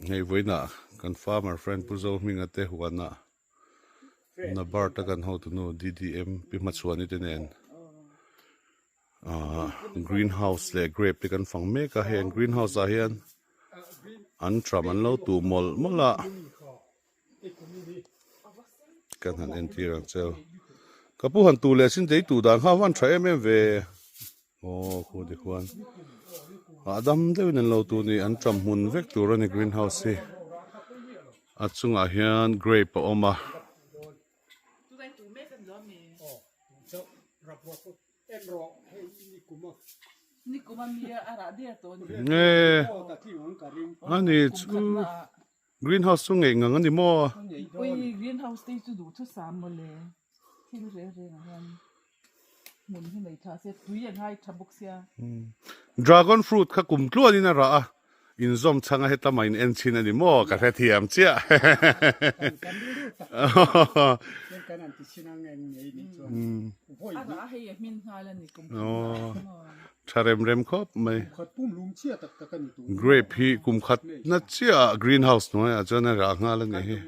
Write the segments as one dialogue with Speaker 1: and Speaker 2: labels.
Speaker 1: Hei vawiinah kan farmer friend Pu Zohminga te huanah Nabart a kan hotunu DDM Pi Hmachhuani te nen ahh green house leh grape te kan fang mek a, heng green house ah hian an tram an lo tuh mawlh mawlh a. Kan han entir ang cheu. Ka pu han tu leh sin tei tu dan kha van tha em em ve. Aw khu ti khuan. A dam deuhin an lo tu ni an tram hmun vek tur a ni green house hi. A chungah hian grape a awm a. Nge ani chu. Green house chu ngeih ngang a ni maw?
Speaker 2: Ui green house te hi chu duh thusam mawle thil reng reng ah hian hmun hi nei tha se tui a ngai tha bawk sia.
Speaker 1: Dragon fruit kha kum tluan in a rah a, inzawm chhang a heta mah in en chhin a ni maw? Ka hrethiam chiah.
Speaker 2: A rah hei a hmin nghal a ni kum khat ah maw?
Speaker 1: Tha rem rem khawp mai. Grape hi kum khat na chiah ah green house hnuai ah chuan a rah nghal a nih hi.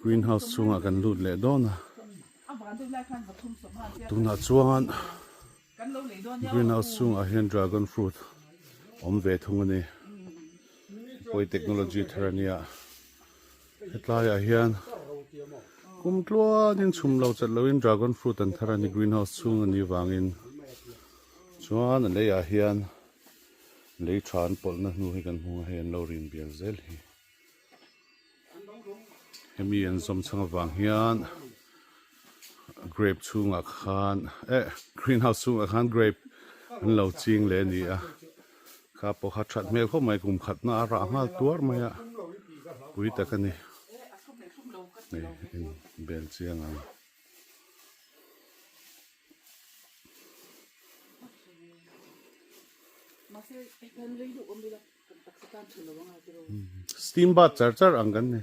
Speaker 1: Green house chhungah kan lut leh dawn a, tunah chuan green house chhungah hian dragon fruit awm ve thung a ni, pawi technology thar a nia, hetlaiah hian kum tluanin chhum lo chat loin dragon fruit an thar a ni green house chhung a nih vangin chuan a leiah hian lei tha an pawlhna hnu hi kan hmu a hei an lo rin bial zel hi. Hemi an zawm chhang avang hian grape chhungah khan eh green house chhungah khan grape an lo ching leh a ni a kha pawh kha that hmel khawp mai kum khat na a rah nghal tuar mai a pui tak a ni hei in bel chiang ang. Steam bath char char ang kan ni.